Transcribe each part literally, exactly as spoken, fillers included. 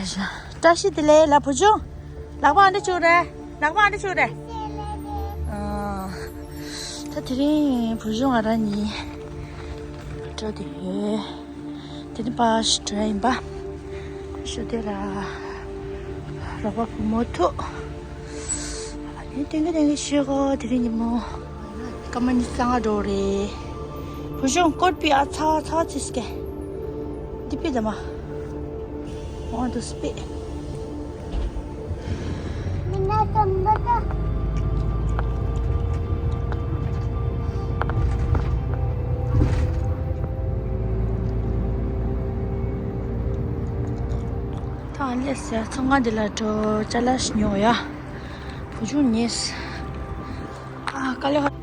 བཀྲ་ཤིས་བདེ་ལེགས་ལ་བུ་ཆུང་། ལག་པ་ཨ་འདྲ་བྱུང་རེད། ལག་པ་ཨ་འདྲ་བྱུང་རེད། ཨ། ད་དེ་རིང་བུ་ཆུང་ང་རང་གཉིས་འགྲོ་དེ་ཡོད། དེ་ནི་པ་ཞིག་འགྲོ་ཡ་ཡིན་པ། ཞོ་དེ་ལ་རོགས་པ་བུ་མོ་ཐུག་ཨ་ནི་ཏན་གི་ཏན་གི་ཤོད་གོ། དེ་རིང་ཉིན་མོ་སྐར་མ་ཉི་ཤུ་རྩ་ལྔ་འགྲོ་རེད། བུ་ཆུང་ཀོཊ་པི་ཨ་ཚ་བ་ཚ་བ་ཚིས་ཀེ། འདི་པི་ད་མ། I want to spit. ད་ལས་ཚོང་ཁང་འདི་ལ་འགྲོ། ཅ་ལག་ཉོ་ཡ། བུ་ཆུང་ཉེས། ཨ་དཀའ་ལས་ཁག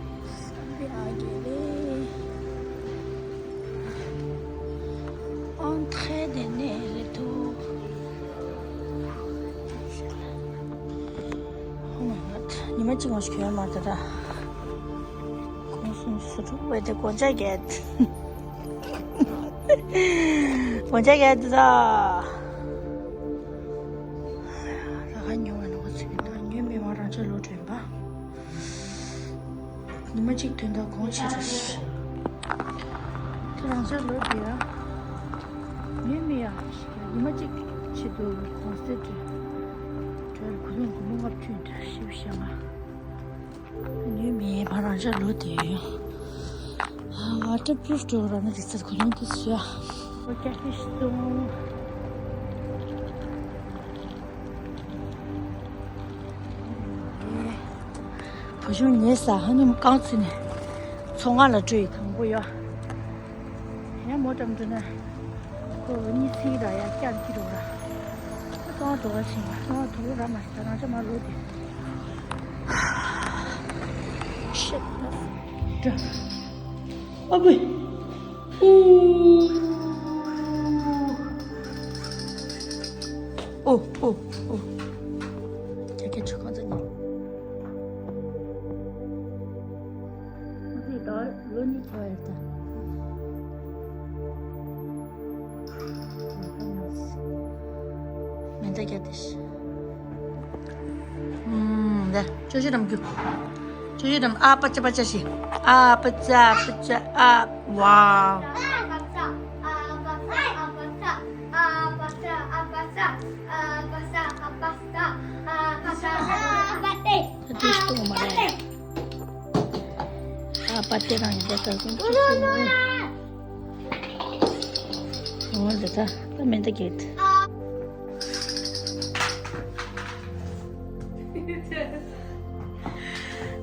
Entrée de Neredo. Oh my god. ཉི་མ་གཅིག་མ་ཞིག་གྱོན་མ་ད་ད། གོང་གསུམ་སུ་ཐུག་བས་དེ་གོ་ཆ་གྱད། གོ་ཆ་གྱད་ད། ད་ག་ཉོ་བ་ནོ་ག་ཚིག་ད་ཉོ་མི་མ་རང་ཆ་ལོ་དྲན་པ། ཉི་མ་གཅིག་དོན་དག་གོང་ཆེ་རུ། ཁྱེད་རང་ཚོའི་ལོ་དེ་ཡ། ཉོས་མི་ཡ། ཉི་མ་གཅིག་ཆེད་དུ་གོང་སེ་དེ། བྲལ་གུ་ཡོང་གུ་མོ་ལྔ་བཅུ་འདྲ་ཞིབ་བཤད་མ། ཉོས་མི་ཡ་ཕ་རང་ཚོའི་ལོ་དེ་ཡ། ཝ་ཊར་པུ་རུཕ་འགྲོ་ར་ན་རི་སར་གུ་ཡོང་དུ་སུ་ཡ། ཨོ་ཀྱ་ཧི་སྟོང་། བུ་ཆུང་ཉལ་ས་ཧ་ནུ་རྐང་ཚུད་ནས་ཚོང་ཁང་ལ་འགྲོ་ཡི་དང་པོ་ཡོད། ཡང་མོ་འགྲམ་འགྲོ་ན་ཁོ་གཉིད་སད་ར་ཡ་བསྐྱར་གྱི་རོགས་ར། ཚོང་ཁང་འགྲོ་བ་ཕྱིན་པ་ཚོང་ཁང་འགྲོ་ར་མ་ཤི་ད་རང་ཅག་མ་ལོ་དེ། Shit. འགྲོ། ཨ་བུ། ཨོ། ཨོ་ཨོ་ཨོ། ཁྱེད་ཁྱེད་ཆུ་ཁོང་ཚོ་ཉོ། ང་ཚོས་ད་ལོ་གཉིས་ཆགས་ཡོད་ད། མེ་མདའ་བརྒྱབ་སྟེ། ཨུམ། ལེ། ཅོ་ཅོ་རམ་རྒྱུ། ཅོ་ཅོ་རམ་ཨ་པ་ཅ་པ་ཅ་ཞིག་ཨ་པ་ཅ་པ་ཅ་ཨ། ཝའོ། ད་དེ་སྟོང་མ་རེད། ཨ་པ་ཏེ་རང་ཡིན་པ་ད་ཀུན་ཏུ་སུ་ནོ། འོ་འདི་ད་ད་མེ་མདའ་བརྒྱབ།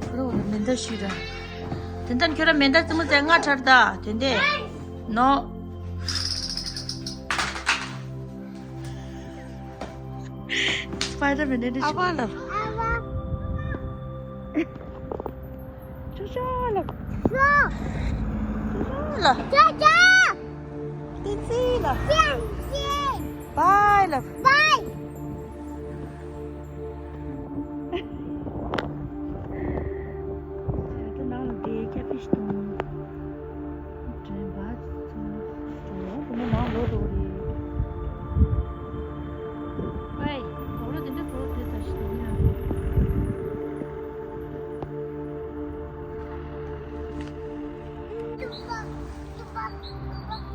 ཁོ་རང་མེ་མདའ་ཞུས་ར། དེ་འདྲ་ཁྱོད་རང་མེ་མདའ་རྩེད་མོ་རྩེ་ང་ཁྲར་ད་དེ་འདྲ་ནོ། སྤའི་ཌར་མེན་འདྲ་ཞིག་ཨ་ཕ་ལ། ཅོ་ཅོ་ལ། ཅོ་ཅོ་ལ། ཅོ་ཅོ། ཏི་ཙི་ལ། ཅེན་ཅེན། བའི་ལ། བའི། ད་ནང་ལ་བསྡད་ཀྱ་ཕིཤ་དང་། དྲན་པ་ཚང་མ་འགྲོ་ཡོང་དུ་མོ་མང་ལོ་རོ་རེད། ཝེ། གོ་ལོ་དེ་འདྲ་གོ་ལོ་དེ་ད་ཞིག་ཡིན་ན།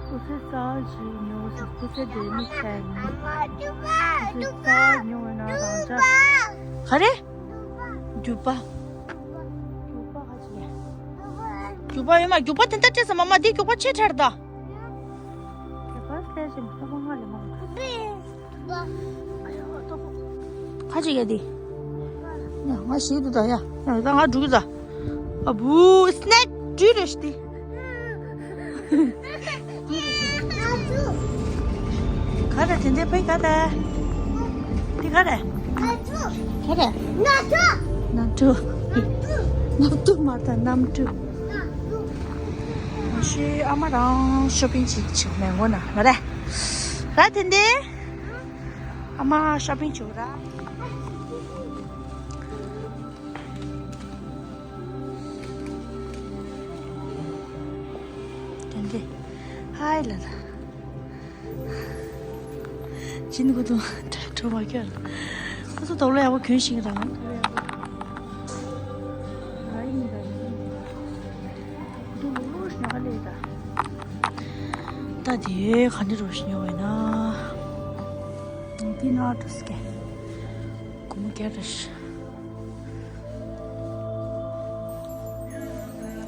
ཁུ་ཚེ་རྩ་བ་ཞིག་ཉོ་ཟེར། ཁུ་ཚེ་དེ་མི་ཚད་ནི། ཁུ་ཚེ་རྩ་བ་ཉོ་བའི་ནང་རང་ཅག་ག་རེ། རྒྱུག་པ། རྒྱུག་པ་ག་ཅི་ཡ། རྒྱུག་པ་ཡོད་མ། རྒྱུག་པ་དེ་འདྲ་སྤྲད་ས་མ་མ། འདི་རྒྱུག་པ་ཆེ་དྲགས་ད། རྒྱུག་པ་སླེབས་ཤིང་ཐོག་མ་ལས་མང་། ཁ་ཅིག་ཡ་དེ། ང་ཞིག་ཏུ་ད་ཡ། ཡ་ད་ང་འགྲུག་ད། ཨ་བུ་སི་ནེག་འགྲུལ་རེ་ཤི་དེ། ག་རེ་དེ་འདྲ་ཕའི་ག་རེ། དེ་ག་རེ། ག་རེ། ནམ་གྲུ། ནམ་གྲུ་མ་རེད་ད་གནམ་གྲུ། ང་ཤི་ཨ་མ་རང་ཤོ་པིང་ཅིག་བྱེད་མེད་ངོ་ན་མ་རེད། ར་དེ་འདྲ། ཨ་མ་ཤོ་པིང་བྱེད་ར། དེ་འདྲ། ཧའི་ལ་ལ། ཅི་ནི་གོ་དུ་དྲ་གྲོ་མ་ཁྱོད། ཁོ་ཚོ་དོག་ལ་ཡག་པོ་གྱོན་ཤིང་རང་། ད་དེ་ག་འདྲ་རོ་ཞིག་ཉོ་བས་ན། འདི་ན་འགྲོ་སི་ཀེ། སྒོར་མོ་བརྒྱ་རེ་ཞིག་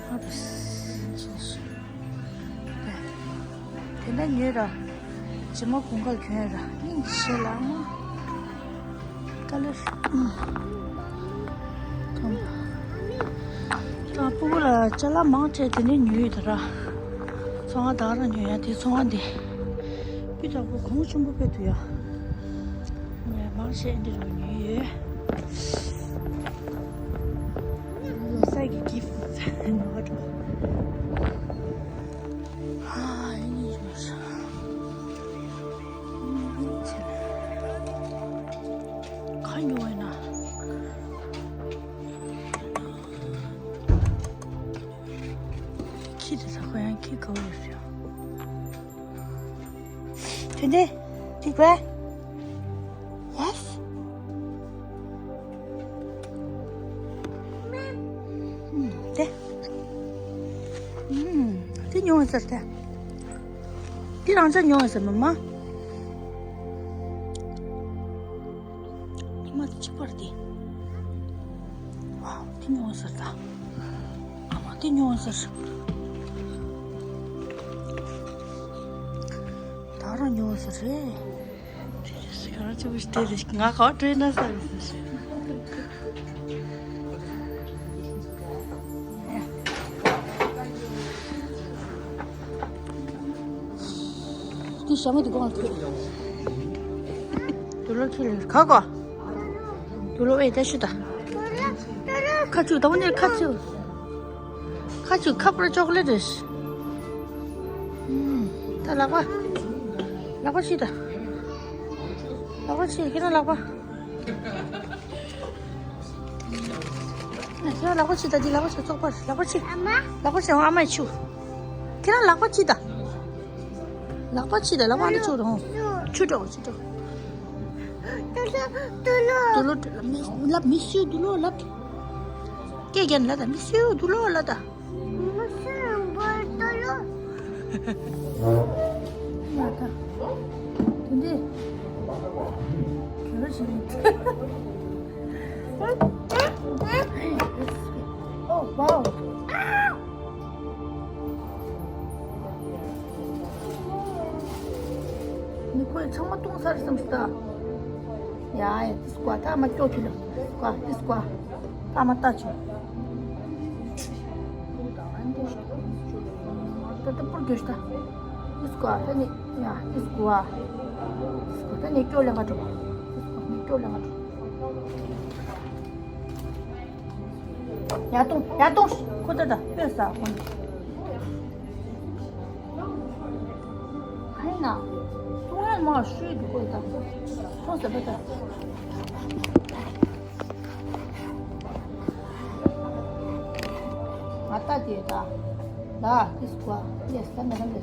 ཨ་དེ་འདྲ་ཉོས་ར། ཇི་མ་དགུན་ཁར་གྱོན་ར་སྙིང་རྗེ་ལ་ཨ་མ། ཀ་ལར། ཨུམ། ད་སྤུ་གུ་ལ་ཅ་ལག་མང་ཆེ་དེ་ནས་ཉོས་ཡོད་ད་ར། ཚོང་བ་ད་ར་ཉོས་ཡ་དེ་ཚོང་བ་འདི། སྤུས་དག་པོ་གོང་ཆེན་པོ་དཔེ་འདུག་ཡ། ངས་མང་ཆེ་འདི་རུ་ཉོས་ཡོད། ལོ་གསར་གྱི་གིཕ་ནོར་འགྲོ། ཧ་ཨེ་ནི་ཡོད་ས། ཁ་ཉོ་བས་ན། ཁྱི་དེ་ལ་ཁོ་ཡང་ཁྱི་དགའ་བོ་ཡོད་ཟེར། དེ་འདྲས། འགྲིག་པས། ཡེས། ཨུམ། དེ། ཨུམ། དེ་ཉོ་ཟེར་དེ། དེ་རང་ཅག་ཉོ་ཟེར་མ་མ། ཉི་མ་དེ་གཅིག་པར་དེ། ཨ་དེ་ཉོ་ཟེར་ད། ཨ་མ་དེ་ཉོ་ཟེར། ད་རང་ཉོ་ཟེར་རེད། ང་ཚོ་བུ་དེ་རེད་ང་ག་བ་བྲོས་ན་ས་རེད་ཟེར། དེ་ཞྭ་མོ་དེ་གོང་ལ་ཐུག་དུ་ལོ་ཁྱེར་ལ་ག་གོ། དུ་ལོ་ཨེ་ད་ཤུ་ད། ཁ་ཆུ་ད་འོ་ནས་ཁ་ཆུ། ཁ་ཆུ་ཁ་པར་ཅོག་ལེ་ཏི་རེད། ད་ལག་པ། ལག་པ་ཕྱིས་ད། ལག་པ་ཕྱིས་ཁྱེད་རང་ལག་པ། ཁྱེད་རང་ལག་པ་ཕྱིས་ད་འདི་ལག་པ་ཕྱིས་བཙོག་པ་ལག་པ་ཕྱིས། ཨ་མ། ལག་པ་ཕྱིས་ཨ་མའི་ཆུ། ཁྱེད་རང་ལག་པ་ཕྱིས་ད། ལག་པ་ཕྱིས་ད་ལག་པ་འདི་ཆུ་རང་། ཆུ་གྲོགས་ཆུ་གྲོགས། ཏུ་ལོ་ཏུ་ལོ། ཏུ་ལོ་ཏུ་ལོ་མི་ལབ་མི་སུ་ཏུ་ལོ་ལབ། སྐད་རྒྱག་ན་ལབ་ད་མི་སུ་ཏུ་ལོ་ལབ་ད། མི་སུ་བོ་ཏུ་ལོ། ཡ་ད། དེ་འདྲས། ག་རེ་བྱེད་ནི། Oh wow. ནི་ཁོས་ཚང་མ་བཏུང་ཚར་བསམ་སི་ད། ཡ་ཡ་ཏི་སི་ཀོ་ད་མ་སྐྱོ་ཁྱི་ལ་ཀ་ཏི་སི་ཀོ་ད་མ་ལྟ་ཆུ། ད་ད་པུར་གྱོད་ད། ཏི་སི་ཀོ་ད་ནི་ཡ་ཏི་སི་ཀོ་ཏི་སི་ཀོ་ད་ནི་སྐྱོ་ལེ་མ་འགྲོ། ཏི་སི་ཀོ་ནི་སྐྱོ་ལེ་མ་འགྲོ། ཡ་ཏོང་ཡ་ཏོང་ཁོ་ད་ད་ལྟོས་ས་ཁོ་ནི། ཁ་ཡིན་ན། ཏུང་ཧན་མ་ཤུས་འདུག་གོ་ད། ཁོང་ཟེར་བ་ད། ང་ལྟ་དེ་ད། ལ་ཏི་སི་ཀོ་ལེས་ད་མེ་ད་ལེས།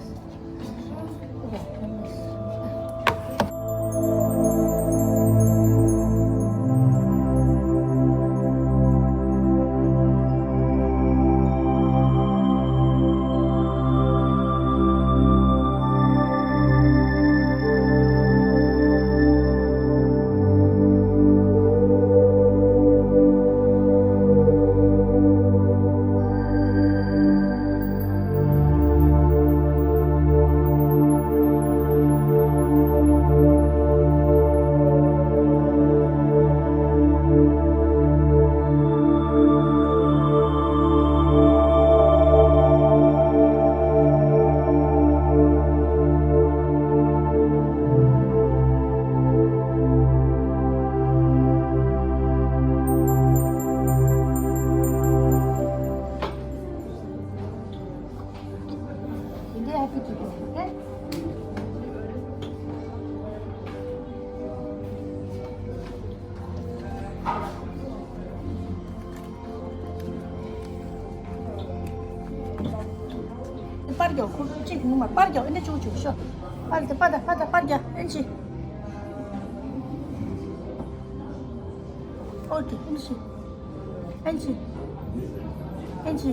པར་རྒྱག་ཁོ་གཅིག་ནུ་མ་པར་རྒྱག་ཨེ་འདྲ་བྱུང་བྱུང་ཤོ། པར་དེ་པར་ད་པར་ད་པར་རྒྱག་ཨེ་ཅི། ཨོ་ཀེ། ཨན་ཆི། ཨན་ཆི། ཨན་ཆི།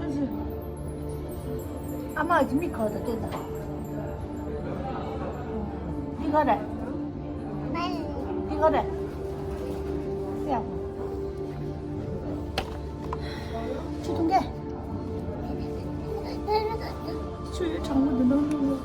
ཨན་ཆི། ཨ་མ་གི་མིག་གོ་ད་ལྟོས་ད། འདི་ག་རེད། འདི་ག་རེད། ཡ། ཆུ་འཐུང་གས། ཆུ་ཡོད་གྲང་མོ་འདི་ནང་ནས།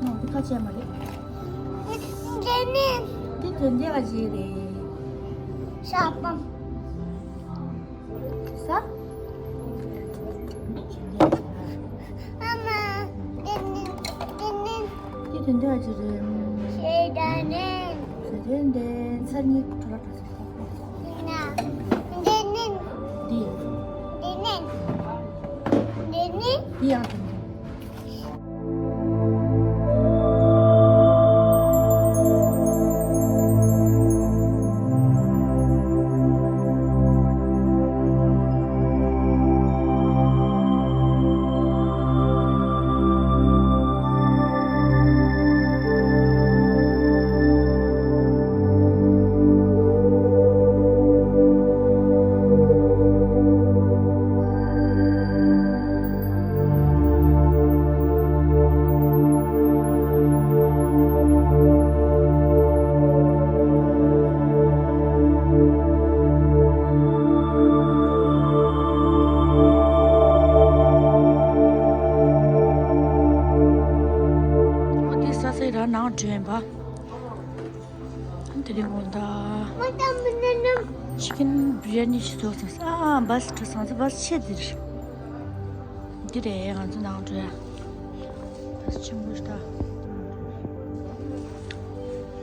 ནང་འདི་ཁ་ཆེ་མ་རེད། འདི་ནི། འདི་དོན་འདི་ཨ་ཅེ་རེད། ཤ་པམ། ས། ཨ་མ། འདི་ནི། འདི་ནི། འདི་དོན་འདི་ཨ་ཅེ་རེད། ཤེས་ད་ནི། ཟེར་དོན་འདི་ཚར་གཉིས་གྲོ་ལ་གྲོ་ཟེར། འདི་ནི། འདི། འདི་ནི། འདི་ནི། འདི་ཡང་འདི་ནི། འདི་ས་སའི་ར་ནང་འདྲེན་པ། དེ་རིང་འོ་ད། ཅི་ཀིན་བི་རི་ཡ་ནི་ཞིག་ཟོས་སོང་། ཨ། བཱ་སི་འགྲོ་སོང་། བཱ་སི་ཆེ་འདིར། འདི་རེད། ང་ཚོ་ནང་འགྲོ་ཡ། བཱ་སི་ཆེན་པོ་ཞིག་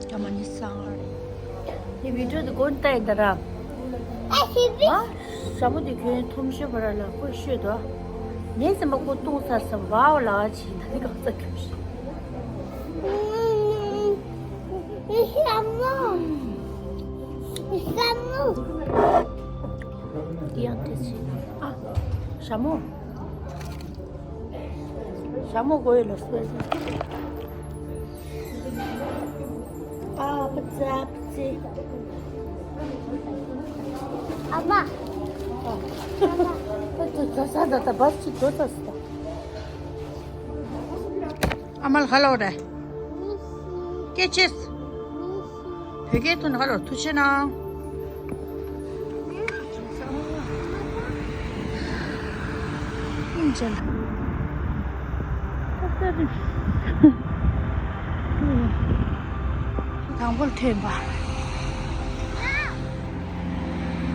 ད། ཡ་མ་ནི་སང་རེད། འདི་བི་ཌིའོ་དེ་གོན་ལྟ་ཡིན་ད་ར། ཨ། ཞྭ་མོ་དེ་ཁྱོད་ཐོམ་ཤོད་བ་ར་ལ་ཁོས་ཤོད་དོ། ངས་སེམས་པ་ཁོ་བཏུང་ཚར་སོང་། ཝའོ་ལ་ཆི་ད་ནི་གང་ཚ་ཁྱོད་ཤི། ཤྭ་མོ། ཤྭ་མོ། འདི་ཡང་དེ་ཆི། ཨ། ཤྭ་མོ། ཤྭ་མོ་གོ་ཡོད་ལ་སོ། ཨ་པ་ཙ་པ་ཙི། ཨ་མ། ཨ་ཙ་ཙ་ཙ་ཙ་བཱ་སི་ཅིག་འགྲོ་ཚར་སོང་། ཨ་མ་ལ་ཧ་ལོ་རེད། སྐད་ཆས། བོད་སྐད་ཐོག་ནས་ཧ་ལོ་ཐུགས་རྗེ་གནང་། ཨིན་ཅན། དང་པོར་ཐོན་པ།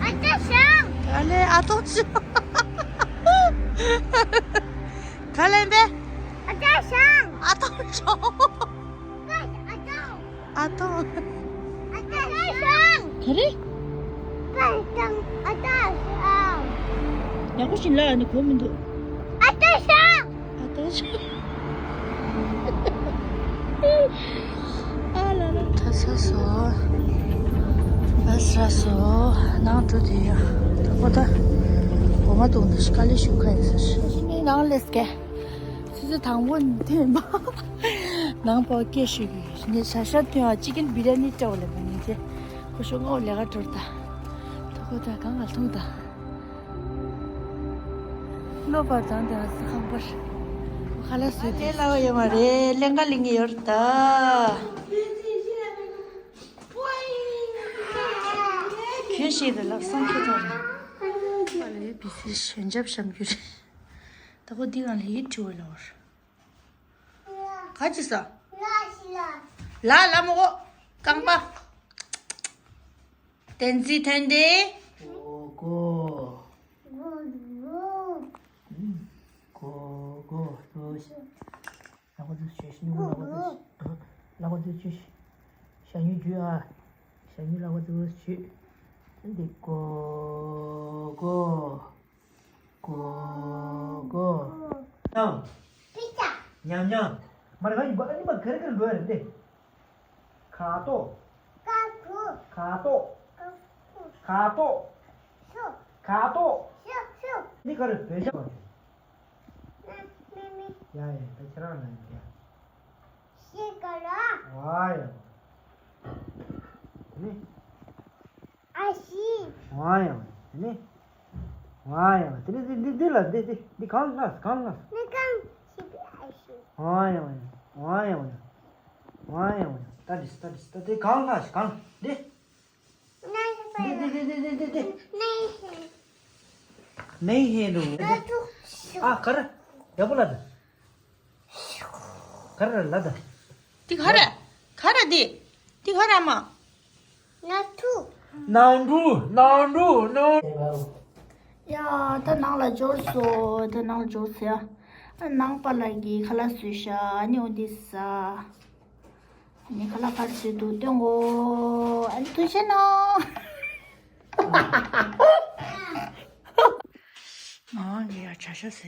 ཨ་ཅག་ཤང་། ཨ་ལེ་ཨ་ཏོག་ཅི། ག་ལེན་པས། ཨ་ཅག་ཤང་། ཨ་ཏོག་ཅོ། ཨ་ཅག་ཨ་ཏོག་ཨ་ཅག་ཤང་། ག་རེ། ཨ་ཅག་ཤང་། ཡག་པོ་ཞིག་ལབ་ནི་གོ་མི་འདུག་ཨ་ཅག་ཤང་། ཨ་ཏོག་ཅོ། ཨ་ལ་ལ། ད་ས་སོ། བཱ་སི་རག་སོང་། ནང་འགྲོ་དུས་ཡ། ད་ཁོ་ད། འོ་མ་བཏུང་དུས་དཀའ་ལས་ཞུ་ཁ་ཡིན་ཟེར། ཨ་ནི་ནང་སླེབས་ཀྱི། ཆུ་ཚོད་དང་པོ་ནས་ཐོན་པ། ནང་པ་སྐད་ཤོད་ཀྱི་ཡོད། ངས་ཞག་ཞག་ཐོན་པ་ཅི་ཀིན་བི་རི་ཡ་ནི་སྤྲད་པ་ལས་མ་ཉན་ཅེ། ཁོ་ཤོག་ངོ་ལས་ཀ་འགྲོ་ད། ད་ཁོ་ད་གང་ག་ལ་ཐུག་ད། གློ་བར་དང་དེ་ང་ཚོ་ཁང་པར། ཁ་ལག་བཟོས་ཏེ་ལབ་ཡོད་མ་རེད། ཀླན་ཀ་ལེན་གྱི་ཡོད་རེད་ད། ཁྱོད་ཤེས་དེ་ལབ་སང་ཁྱོད་ཚོ་རེད། ཨ་ལས་བི་སི་ཞོན་ཆབ་བཤམས་རྒྱུ་རེད། ད་ཁོ་འདི་གང་ལ་ཡིད་འཕྲི་བ་ལ་བར། ག་ཅི་ས། ལ་ལ་མོ་གོ། རྐང་པ། བསྟན་འཛིན་ཐོན་ཏེ། གོ་གོ། གོ་གོ། ལག་པ་འདི་བྱོས། ཤ་ཉུང་ལག་པ་འདི་བྱོས། ལག་པ་འདི་བྱོས། ཤ་ཉུང་བྱོས་ཨ། ཤ་ཉུང་ལག་པ་འདི་བྱོས། འདི་གོ་གོ། གོ་གོ། ཉམ། ཉམ་ཉམ། མ་རེད། ང་ཡིན་པ་ཨ་ནི་མ་ག་རེ་ག་རེ་འགྲོ་ཡ་རེད་དེ། ཁ་དོག་ཁ་དོག་ཁ་དོག་ཁ་དོག་ནི་ག་རེ་བོད་ཤ་བ་རེད། ཡ་ཡ་ད་ཁྱེད་རང་ལ་ཡིན་ཡ། ཤེས་ག་ལ། ཝ་ཡ། ནི། ཨ་ཤི། ཝ་ཡ་ཝ་ཡ། ནི། ཝ་ཡ་ཝ་ཡ། དེ་ནི་འདི་འདི་འདི་ལ་འདི་འདི་འདི་གང་ལ་གང་ལ། ནི་གང་ཤི་བི་ཨ་ཤི། ཝ་ཡ་ཝ་ཡ། ཝ་ཡ་ཝ་ཡ། ཝ་ཡ་ཝ་ཡ། ད་འདི་ད་འདི་ད་འདི་གང་ལ་གང་འདི། འདི་འདི་འདི་འདི་འདི་འདི། ནི་ཧེ་རུ། ཨ་ག་རེ། ཡག་པོ་ལ་ད། ག་རེ་ལ་ད། འདི་ག་རེ། ག་རེ་འདི། འདི་ག་རེ་མ། ན་ཐུ། ནང་འགྲོ་ནང་འགྲོ་ནང་། ཡ་ད་ནང་ལ་འབྱོར་སོང་། ད་ནང་ལ་འབྱོར་སོང་ཡ། ནང་པ་ལགས་ཀྱིས་ཁ་ལག་བཟོས་ཤག་ཨ་ནི་འོ་འདི་ཟ། ཨ་ནི་ཁ་ལག་ག་རེ་བཟོས་འདུག་སྟོན་གོ་ཨ་ནི་ཐུགས་རྗེ་གནང་། ཨ་ནི་ཡ་བྱ་ཤ་བཟས་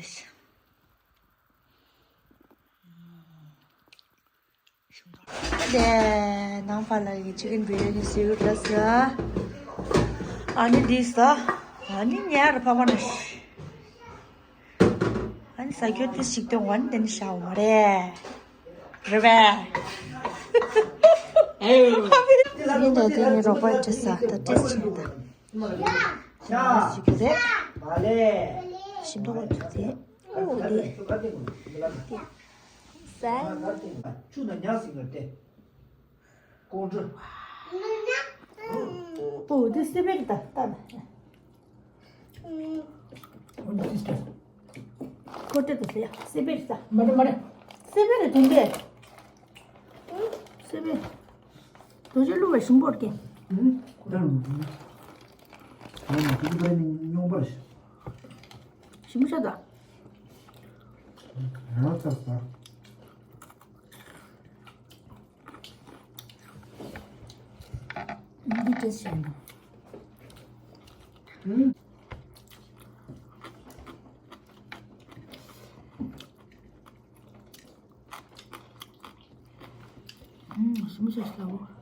ཤག་དེ་ནང་པ་ལགས་ཀྱིས་ཅི་ཀིན་བི་རི་ཡ་ནི་བཟོས་ཡོད་རེད་ཟ། ཨ་ནི་འདི་ཟ། ཨ་ནི་ཉར་ཕ་མ་ན་ཤི། ཨ་ནི་ཟ་རྒྱུ་དེ་ཞིག་སྟོན་བ་ནི་དེ་ནི་ཤ་འོ་མ་རེད། རེད་པས། ཨེ་ཡོ། ཨ་ནི་འདི་དེ་ནི་རོགས་པ་ཏྲེ་ཟ་ད་ཏྲེ་ཞིག་ད། ཞིག་རྒྱུ་རེད། ཞིམ་མདོག་ཅིག་རེད། ཨོ་ལེ། ཟ། ཆུ་ན་ཉག་ཟིག་ལ་སྟེ། ཀོང་ཀྲི། ཨོ་དེ་སི་པན་ད་ལྟ་ན། ཨོ་དེ་སི་སི་ཊར། ཁོ་ཏྲེ་དུ་ཟེར་ཡ་སི་པན་ད། མ་རེད་མ་རེད། སི་པན་རེད་དོན་དེ། སི་པན། དོ་ཅན་བླུགས་པའི་ཞིམ་པོར་སྐྱེ། ཨུ། ཁོ་ད་ལུ། ང་ང་ཁོ་ད་ནི་སྨྱོན་པར་ཞིམ་པོ་ཤ་ད། ང་ཚ་ས། འདི་ཏེས་བྱས་ན། ཨུ། ཞིམ་པོ་ཤ་ཤ་ལ་འོ།